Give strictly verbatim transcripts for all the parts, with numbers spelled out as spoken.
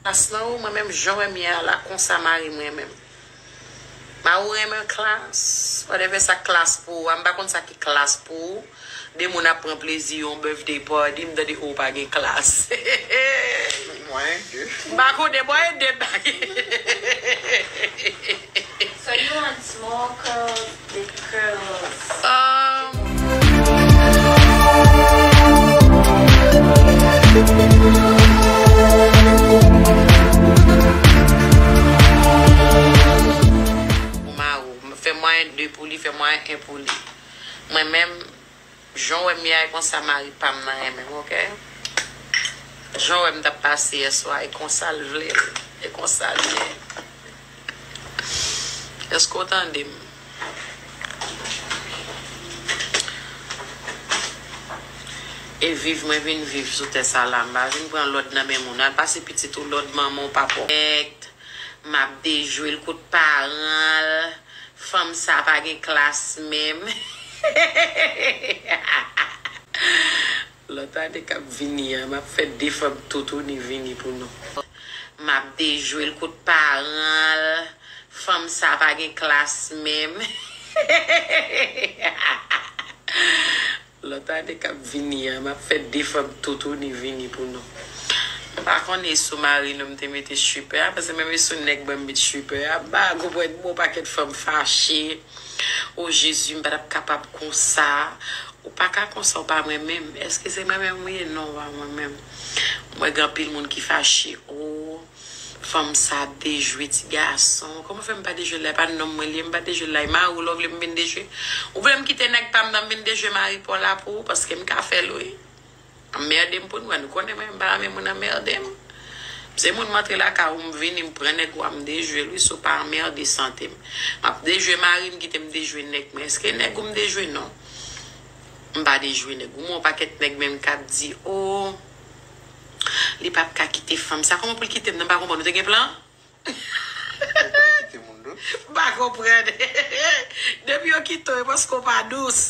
Klas lan, wi, mwen menm, jan w wè m ye a la, konsa mari m renmen m. Mari w renmen klas, whatever sa klas pou ou a, m pa konn sa ki klas pou ou. De moun ap pran plezi yon birthday party, m tande ou pa gen klas. Mwen de. M pa konnen, mwen de bagay. So you want small curls, big curls? Um, Ou mari w, fè mwayen de pou li, fè mwayen en pou li. Mwen menm, jan w wè m ye a, e konsa mari pa m nan renmen m, oke? Jan w wè m t ap pase yèswa, e konsa l vle l, e konsa l ye. Èske w tande m? E viv mwen vin viv sou tè sa la, m pa vin pran lòd nan men moun. Al pase pitit ou lòd manman w, papa w. M ap dejwe l kot paran l. Fanm sa pa gen klas menm. Lòt ane k ap vini an, m ap fè de fanm toutouni vini pou nou. M ap dejwe l kot paran l. Fanm sa pa gen klas menm. Lòt ane k ap vini an, m ap fè de fanm toutouni vini pou nou. M pa konn e sou mari nou m te mete stripper a, paske menm e sou nèg mwen m met stripper a. M pa konprann, bon pakèt fanm fache. O Jezi, m pa t ap kapab konsa. Ou pa ka konsa, ou pa mwen menm. Èske se mwen menm ou ye? Non, ou pa mwen menm. Mwen gen anpil moun ki fache. O, fanm sa ap dejwe ti gason. Kòman fè m pa dejwe l la? E pa nonm mwen li ye, m pa dejwe l la. E mari w la w vle m vin dejwe? Ou vle m kite nèg pa m nan m vin dejwe mari pa w la pou ou? Paske m ka fè l wi. Anmède m pou nou wè, nou konnen mwen, m pa renmen moun anmède m. Se moun m antre lakay ou, m vini, m pran nèg ou a, m dejwe l wi, si w pa anmède sante m. M ap dejwe mari m, kite m dejwe nèg mwen. Èske nèg ou m dejwe? Non. M pa dejwe nèg ou. M wè yon pakèt nèg menm k ap di, o, li p ap ka kite fanm sa. Kòman pou l kite m nan? M pa konprann. Ou te gen plan? Ou konn kite moun dous? M pa konprann. Depi yo kite w, e paske w pa dous.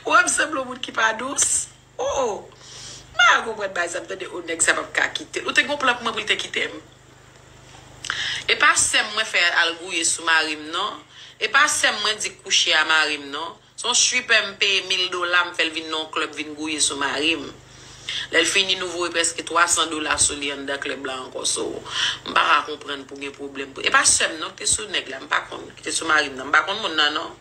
Ou wè m sanble yon moun ki pa dous? O, o. M pa konprann bagay sa, m tande, o, nèg sa p ap ka kite l. Ou te gen yon plan pou mwen pou l te kite m? E pa sè m mwen fè al gouye sou mari m, non. E pa sè m mwen di kouche a mari m, non. Se yon stripper m peye mil dola, m fè l vin nan yon klèb vin gouye sou mari m. Lè l fini, nou voye prèske twa san dola sou li anndan klèb la ankò. So, m pa ka konprann pou gen pwoblèm. E pa sè m non ki te sou nèg la, m pa konn, ki te sou mari m nan. M pa konn moun nan non.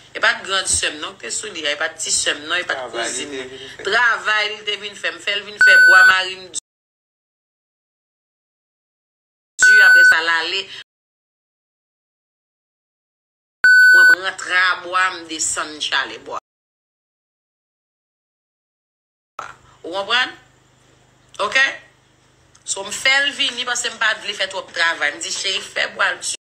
E pa t grann sè m non ki te sou li a, e pa t ti sè m non, e pa t kouzin m. Travay li te vin fè. Travay li te vin fè, m fè l vin fè bwa mari m di, apre sa l ale. Mwen, m rantre a bwa, m desann chalè bwa. Ou konprann? Oke? So, m fè l vini paske m pa t vle fè twòp travay. M di, cheri, fè bwa l di.